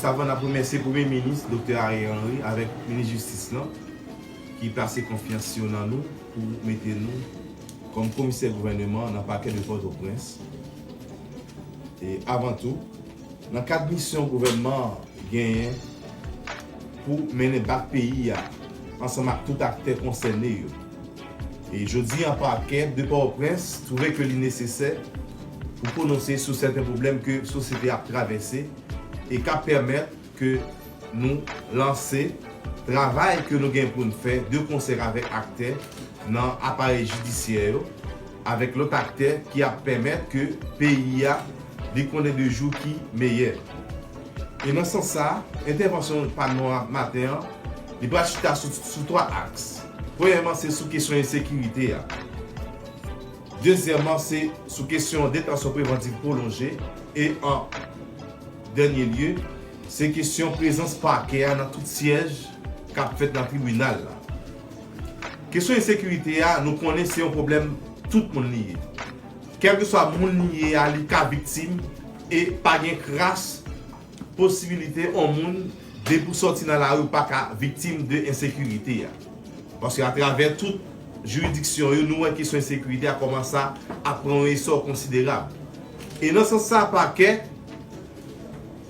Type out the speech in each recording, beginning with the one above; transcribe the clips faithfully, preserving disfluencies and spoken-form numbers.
Avan n ap remèsye Premye Minis, Doktè Ariel Henry, avèk Minis Jistis lan, ki plase konfyans yo nan nou pou mete nou kòm komisè gouvèneman nan pakè de Pòtoprens. E avan tou, nan kad misyon gouvènman an genyen pou mennen bak peyi a ansanm ak tout aktè konsène yo. E jodi an, pakè de Pòtoprens twouve ke li nesesè pou pwononse sou sèten pwoblèm ke sosyete ap travèse e k ap pèmèt ke nou lanse travay ke nou gen pou n fè de konsè avèk aktè nan aparèy jidisyè yo, avèk lòt aktè ki ap pèmèt ke peyi a li konnen de jou ki meyè. E nan sans sa, entèvansyon pa nou an maten an, li pral chita sou, sou twa aks. Premyèman, se sou kesyon ensekirite a. Dezyèmman, se sou kesyon detansyon prevantif pwolonje. E an dènye lye, se kesyon prezans pakè a nan tout syèj k ap fèt nan tribinal la. Kesyon ensekirite a, nou konnen se yon pwoblèm tout moun li ye. Kèlkeswa moun li ye a, li ka viktim e pa gen kras posibilite yon moun, depi w sòti nan lari, ou pa ka viktim de ensekirite a. Paske atravè tout jiridiksyon yo, nou wè kesyon ensekirite a kòmanse ap pran yon esò konsiderab. E nan sans sa, pakè,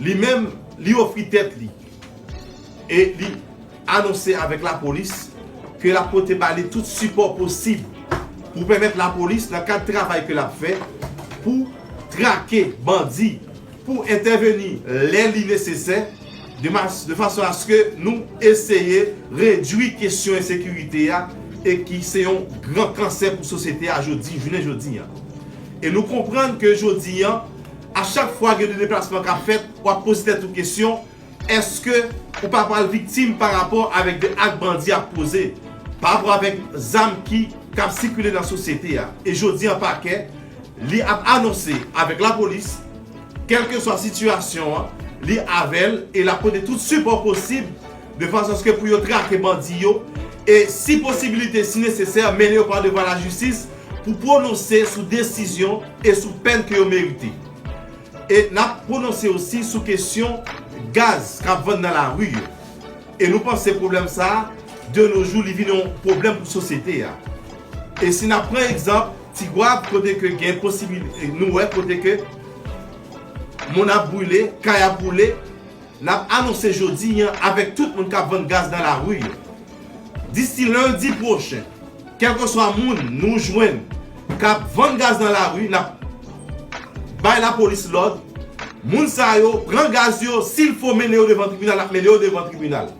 li menm, li ofri tèt li e li anonse avèk lapolis ke l ap pote ba li tout sipò posib pou pèmèt lapolis, nan kad travay ke l ap fè, pou trake bandi, pou entèveni lè li nesesè, de mas-, de fason aske nou eseye redwi kesyon ensekirite a e ki se yon gran kansè pou sosyete a jodi, jounen jodi an. E nou konprann ke jodi an, a chak fwa gen de deplasman k ap fèt, w ap poze tèt ou kesyon, èske ou pa pral viktim pa rapò avèk de ak bandi ap poze, pa rapò avèk zam ki, k ap sikile nan sosyete a? E jodi an, pakè, li ap anonse avèk lapolis, kèlkeswa sitiyasyon an, li avè l e l ap pote tout sipò posib de fason aske pou yo trake bandi yo e, si posibilite, si nesesè, mennen yo pa devwa lajistis pou pwononse sou desizyon e sou pèn ke yo merite. E n ap pwononse osi sou kesyon gaz k ap vann nan lari yo. E nou panse pwoblèm sa a, de nos jours, li vin yon pwoblèm pou sosyete a. E si n ap pran egzanp, Tigwav, kote ke gen posibil-, nou wè kote ke moun ap brile, kay ap boule, n ap anonse jodi an avèk tout moun k ap vann gaz nan lari yo. Disi lendi pwochen, kèlkeswa moun nou jwenn k ap vann gaz nan lari, n ap bay lapolis lòd. Moun sa yo, pran gaz yo, si l fo mennen yo devan tribinal, n ap mennen yo devan tribinal.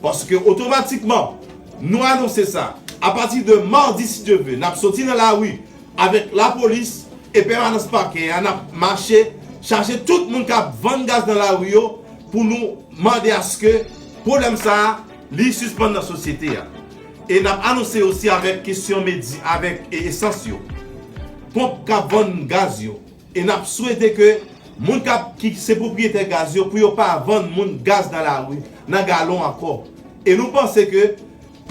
Paske otomatikman, nou anonse sa. Apati de madi, si Dye vle, n ap soti nan lari avèk lapolis e pèmanans pakè a, n ap mache chache tout moun k ap vann gaz nan lari yo pou nou mande aske pwoblèm sa a, li sispann nan sosyete a. E n ap anonse osi avèk kesyon medi-, avèk e-, esans yo, ponp k ap vann gaz yo. E n ap swete ke moun k ap, ki se pwopriyetè gaz yo, pou yo pa vann moun gaz nan lari, nan galon ankò. E nou panse ke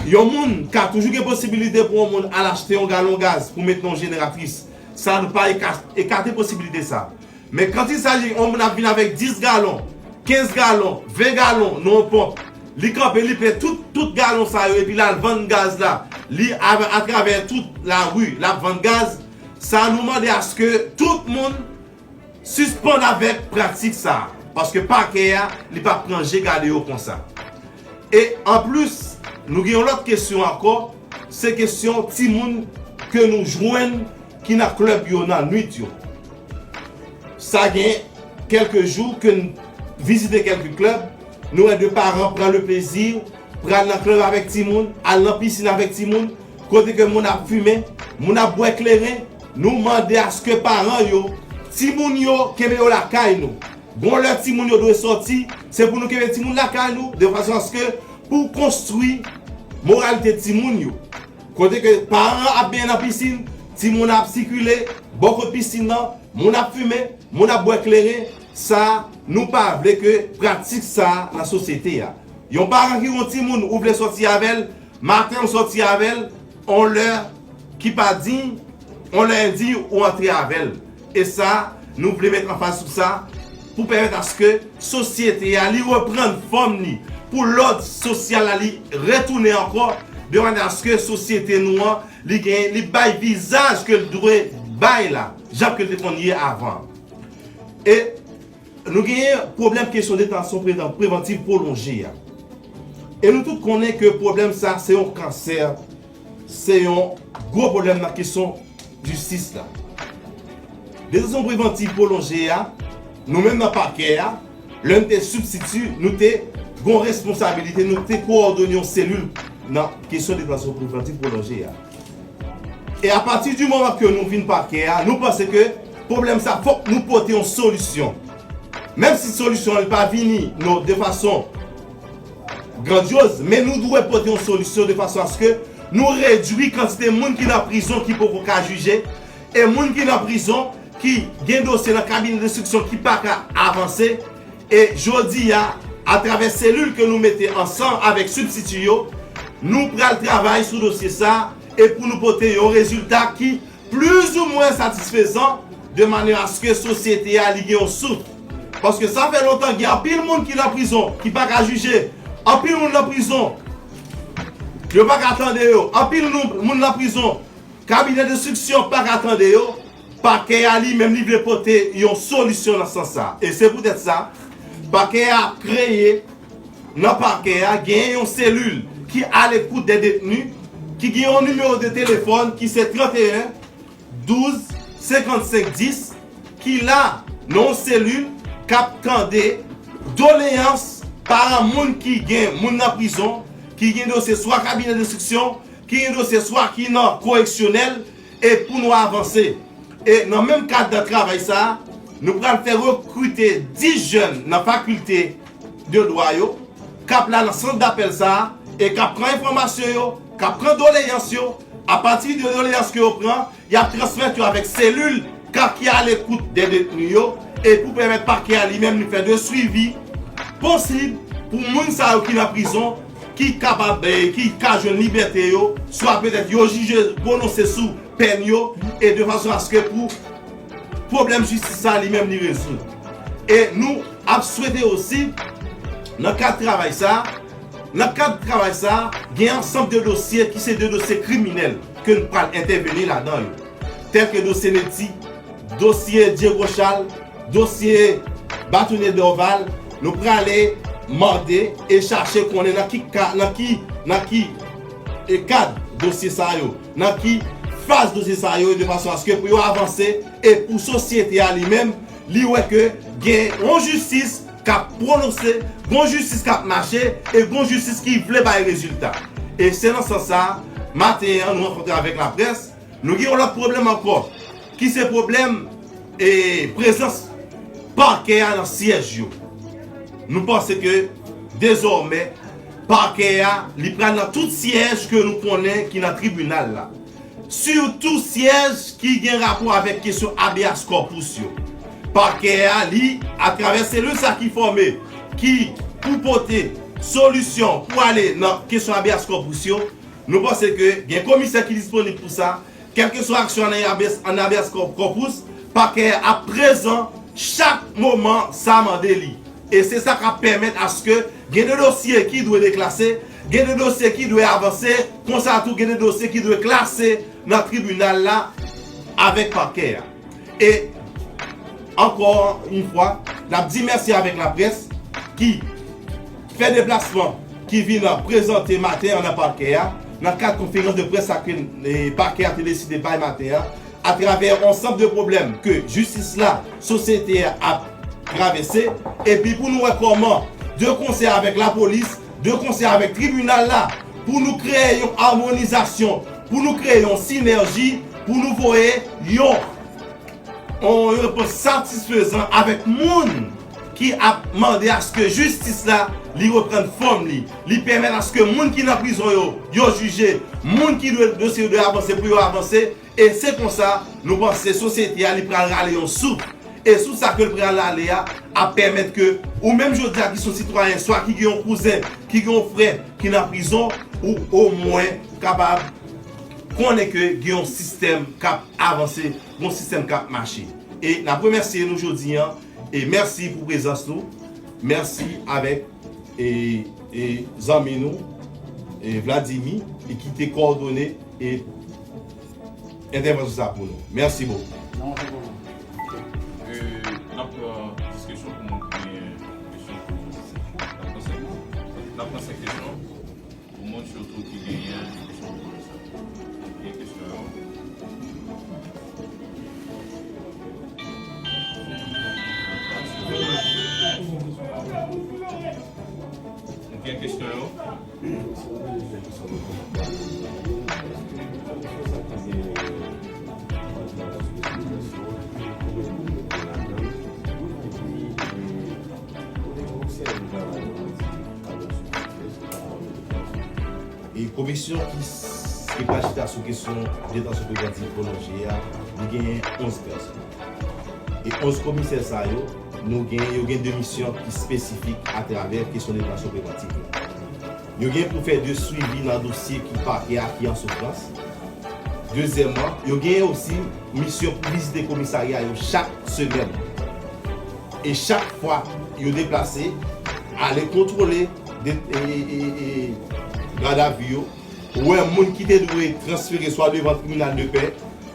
yon moun ka toujou gen posibilite pou yon moun al achte yon galon gaz pou met nan yon jeneratris. Sa nou pa eka-, ekate posibilite sa. Men quand il s'agit yon moun ap vin avèk dis galon, kenz galon, ven galon nan yon ponp, li kanpe, li plen tout, tout galon sa yo, epi l al vann gaz la, li avè-, atravè tout lari, l ap vann gaz, sa nou mande aske tout moun sispann avèk pratik sa a, paske pakè a, li p ap pran je gade yo konsa. E anplis, nou gen yon lòt kesyon ankò, se kesyon timoun ke nou jwenn ki nan klèb yo nan nwit yo. Sa gen kèlke jou ke n vizite kèlke klèb, nou wè de paran pran le plezi, pral nan klèb avèk timoun, al nan pisin avèk timoun, kote ke moun ap fimen, moun ap bwè kleren, nou mande aske paran yo, timoun yo, kenbe yo lakay nou. Gon lè timoun yo dwe sòti, se pou nou kenbe timoun lakay nou, de fason aske pou konstwi moralite timoun yo. Kote ke paran an ap benyen nan pisin, timoun ap sikile bò kot pisin nan, moun ap fimen, moun ap bwè kleren, sa, nou pa vle ke pratik sa nan sosyete a. Yon paran ki gon timoun ou vle sòti avè l, maten ou sòti avè l, on lè ki pa diy, on lè endiy ou antre avè l. E sa, nou vle met anfaz sou sa, pou pèmèt aske sosyete a li reprann fòm li, pou lòd sosyal la li retounen ankò, de manyè aske sosyete nou an li gen, li bay vizaj ke l dwe bay la, jan ke l te konn ye avan. E nou genyen pwoblèm kesyon detansyon prevan-, prevantiv pwolonje a. E nou tout konnen ke pwoblèm sa se yon kansè, se yon gwo pwoblèm nan kesyon jistis la. Detansyon prevantiv pwolonje a, nou menm nan pakè a, lè n te sibstiti, nou te gon responsabilite, nou te kowòdone yon selil nan kesyon detansyon prevantiv pwolonje a. E apati di moman ke nou vin pakè a, nou panse ke pwoblèm sa fòk nou pote yon solisyon. Menm si solisyon an pa vini nou de fason grandyoz, men nou dwe pote yon solisyon de fason aske nou redwi kantite moun ki nan prizon ki poko ka jije, e moun ki nan prizon ki gen dosye nan kabinè denstriksyon ki pa ka avanse. E jodi a, atravè selil ke nou mete ansanm avèk sibstiti yo, nou pral travay sou dosye sa e pou nou pote yon rezilta ki plizoumwen satisfezan, de manyè aske sosyete a li gen yon souf. Paske sa fè lontan gen anpil moun ki nan prizon, ki pa ka jije, anpil moun nan prizon, yo pa ka tande yo, anpil nou, moun nan prizon, kabinè denstriksyon pa ka tande yo, pakè a li menm li vle pote yon solisyon nan sans sa. E se poutèt sa, pakè a kreye, nan pakè a, genyen yon selil ki alekout dè detni, ki gen yon nimewo de telefòn ki se tranteyen douz senkannsenk dis, ki la nan yon selil k ap tande doleyans paran moun ki gen moun nan prizon, ki gen dosye swa kabinè denstriksyon, ki gen dosye swa ki nan koreksyonèl, e pou nou avanse. E nan menm kad nan travay sa a, nou pral fè rekrite dis jèn nan fakilte de dwa yo, k ap la nan sant dapèl sa a, e k ap pran enfòmasyon yo, k ap pran doleyans yo, apati de doleyans ke yo pran, y ap transmèt yo avèk selil ka ki alekout dè detni yo, e pou pèmèt pakè a li menm li fè de swivi posib pou moun sa yo ki nan prizon, ki kapab, eh, ki ka jwenn libète yo, swa petèt yo jije pwononse sou pèn yo, e de fason aske pou pwoblèm jistis sa li menm li rezoud. E nou ap swete osi, nan kad travay sa, nan kad travay sa, gen ansanm de dosye ki se de dosye kriminèl ke nou pral entèveni ladan yo. Tèlke dosye Neti, dosye Diego Charles, dosye Batonye Dorval, nou prale mande e chache konnen nan ki ka, nan ki, nan ki, e, kad dosye sa yo, nan ki faz dosye sa yo, de fason aske pou yo avanse e pou sosyete a li menm, li wè ke gen yon jistis k ap pwononse, gon jistis k ap mache, e gon jistis ki vle bay rezilta. E se nan sans sa, maten an, nou rankontre avèk laprès, nou gen yon lòt pwoblèm ankò, ki se pwoblèm, e, prezans pakè a nan syèj yo. Nou panse ke, dezòmè, pakè a, li pral nan tout syèj ke nou konnen ki nan tribinal la. Sitou syèj ki gen rapò avèk kesyon habeas corpus yo. Pakè a, li, atravè selil sa ki fòme, ki pou pote solisyon pou ale nan kesyon habeas corpus yo, nou panse ke gen komisè ki disponib pou sa, kèlkeswa aksyon an habeas, an habeas corpus, pakè a ap prezan chak moman sa mande li. E se sa k ap pèmèt aske gen de dosye ki dwe deklase, gen de dosye ki dwe avanse, konsa tou gen de dosye ki dwe klase nan tribinal la avèk pakè a. E ankò yon fwa, n ap di mèsi avèk laprès ki fè deplasman ki vin prezante maten an nan pakè a, nan kad konferans de près sa ke, e, pakè a te deside bay maten an, atravè yon ansanm de pwoblèm ke jistis la, sosyete a ap travèse, epi pou nou wè kòman, de konsè avèk lapolis, de konsè avèk tribinal la, pou nou kreye yon amonizasyon, pou nou kreye yon sinèji, pou nou voye yon, yon repons satisfezan avèk moun ki ap mande aske jistis la, li reprann fòm li, li pèmèt aske moun ki nan prizon yo, yo jije, moun ki dwe, dosye yo dwe avanse pou yo avanse, e se konsa, nou panse sosyete a, li pral rale yon souf. E sou sa ke l pral ale a, ap pèmèt ke ou menm jodi a ki se yon sitwayen, swa ki gen yon kouzen, ki gen yon frè ki nan prizon, ou omwen kapab konnen ke gen yon sistèm k ap avanse, yon sistèm k ap mache. E n ap remèsye nou jodi a, E mèsi pou prezans nou. Mèsi avèk e, e zanmi nou e Vladimir e ki te kowòdone e entèvansyon sa pou nou. Mèsi bokou. Non, se pou mwen. E, n ap pran dis kesyon pou moun ki genyen kesyon pou, n ap pran senk, n ap pran senk kesyon. Pou moun sitou ki genyen kesyon pou sa. Gen kesyon yo. Gen kesyon yo. E komisyon ki s- ki pral chita sou kesyon detansyon prevantiv pwolonje a, li genyen onz pèsòn. E onz komisè sa yo, nou gen, yo gen de misyon ki espesifik atravè kesyon detansyon prevantiv la. Yo gen pou fè de swivi nan dosye ki pakè a ki an soufrans. Dezyèmman, yo gen osi misyon pou vizite komisarya yo chak semèn. E chak fwa yo deplase, ale kontwole de, e, e, e, gadavi yo, wè moun ki te dwe transfere swa devan tribinal de pè,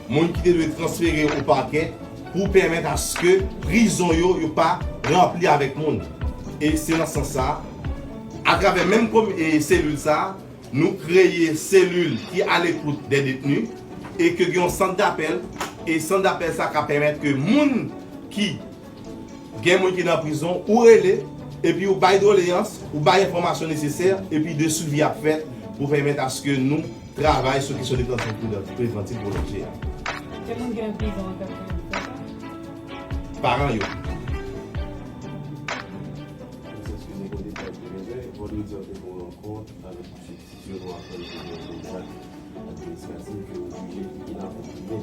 moun ki te dwe transfere o pakè, pou pèmèt aske prizon yo, yo pa ranpli avèk moun. E se nan sans sa, atravè menm komi- e selil sa, nou kreye selil ki alekout dè detni e ke gen yon sant dapèl, e sant dapèl sa ka pèmèt ke moun ki gen moun ki nan prizon, ou rele, epi ou bay doleyans, ou bay enfòmasyon nesesè, epi de swivi ap fèt pou pèmèt aske nou travay sou kesyon detansyon prevantiv pwolonje a. Gen moun ki nan prizon an k ap fè sa? Paran yo. Mwen eskize pou detay ke m bezwen. Vandredi an te gen yon rankont avèk misye Sisyo nou aprann ke gen de zak administratif ke yo jije ki inapropriye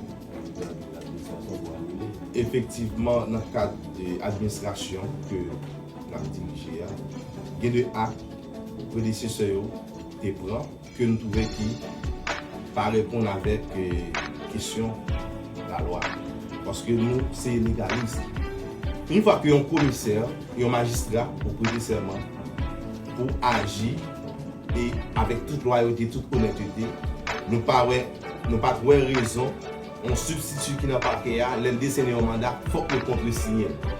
nan ladministrasyon pou anile. Efektivman, nan kad de administrasyon ke n ap dirije a, gen de ak predesesè yo te pran ke nou twouve ki pa reponn avèk, e, kesyon lalwa. Paske nou se legalis. Yon fwa ke yon komisè, yon majistra ou prete sèman pou aji e avèk tout lwayote, tout onètete, nou pa wè, nou pa t wè rezon yon sibstiti ki nan pakè a, lè l desène yon manda, fòk yo kontresiyen l.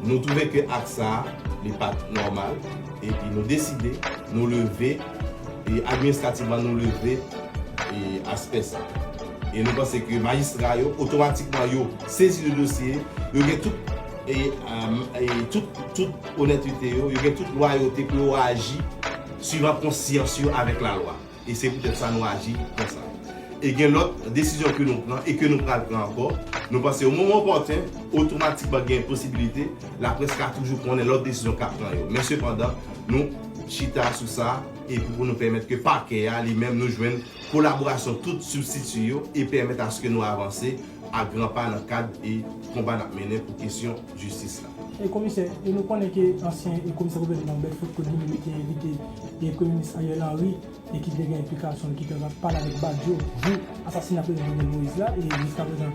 Nou twouve ke ak sa a, li pa t nòmal, epi nou deside, nou leve, e administrativman nou leve, e aspè sa. E nou panse ke majistra yo, otomatikman yo sezi de dosye, yo gen tout, e, e, e tout, tout onètete yo, yo gen tout lwayote pou yo aji swivan konsyans yo avèk lalwa. E se poutèt sa nou aji konsa. E gen lòt desizyon ke nou pran e ke nou pral pran ankò. Nou panse o moman opòten, otomatikman gen posibilite, laprès ka toujou konnen lòt desizyon k ap pran yo. Men sepandan, nou chita sou sa e pou, pou nou pèmèt ke pakè a li menm nou jwenn kolaborasyon tout sibstiti yo e pèmèt aske nou avanse a gran pa nan kad e konba n ap mennen pou kesyon jistis la. E komisè, e nou konnen ke ansyen e komisè gouvènman Bedford Claude li menm li te envite e Premye Minis Ariel Henry e ki te gen enplikasyon ki te pale avèk Badio jou asasina prezidan Jovenel Moïse la, e jiskaprezan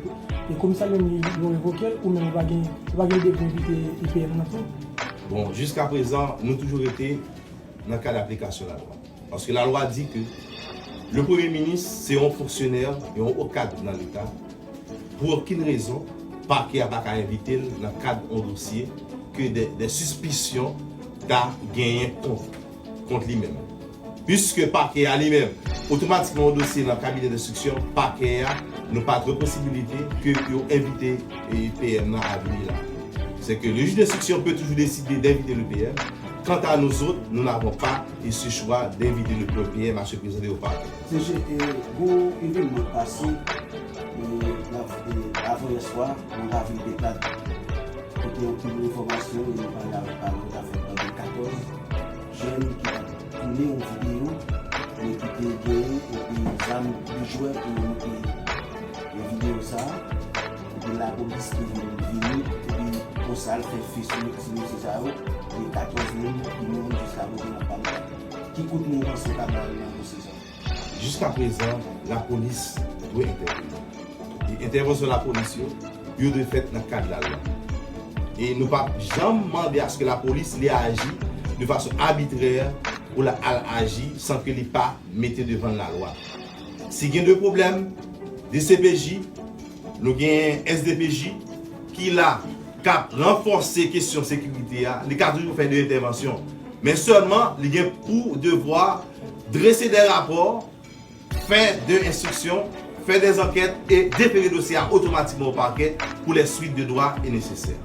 e komisè li menm li yo revoke l, ou menm ou pa gen, ou pa gen ide pou envite E P M nan tou? Bon, jiskaprezan, nou toujou rete nan kad aplikasyon lalwa. Paske lalwa di ke le premye minis se yon fonksyonè, yon wo kad nan Leta. Pou okenn rezon, pakè a pa ka envite l nan kad yon dosye ke de, de sispisyon ta genyen kont, kont li menm. Piske pakè a li menm, otomatikman yon dosye nan kabinè denstriksyon, pakè a, nou pa t wè posibilite ke yo envite, e, P M nan a vini la. C'est que le juge d'instruction peut toujours décider d'inviter le P M. Quant à nous autres, nous n'avons pas et ce choix d'inviter le P M à se présenter au parquet. Se je, e, gwo evènman k pase, e, la, e, avan yè swa, nan ravin Petad, kote yon pil enfòmasyon, e nou pale avèk paran, ta fè pran de katòz jèn ki t ap tounen yon videyo, e ki te gen, e, e, zam de jwè pou yo monte e videyo sa a, epi lapolis te vin vini, epi konsa l fè fe sou ti mesye sa yo, e katòz moun ki mouri jiska kote n ap pale. Ki kout men w panse w ka ba yo nan dosye sa a? Jiskaprezan, lapolis dwe entèveni. E entèvansyon lapolis yo, yo dwe fèt nan kad lalwa. E nou p ap janm mande aske lapolis li aji de fason abitrè ou l al aji san ke li pa mete devan lalwa. Si gen de pwoblèm, D C P J, nou gen S D P J ki la, k ap ranfòse kesyon sekirite a, li ka toujou fè de entèvansyon. Men sèlman, li gen pou devwa drese de rapò, fè de enstriksyon, fè de ankèt e defere dosye a otomatikman o pakè pou les suites de droit e nesesè.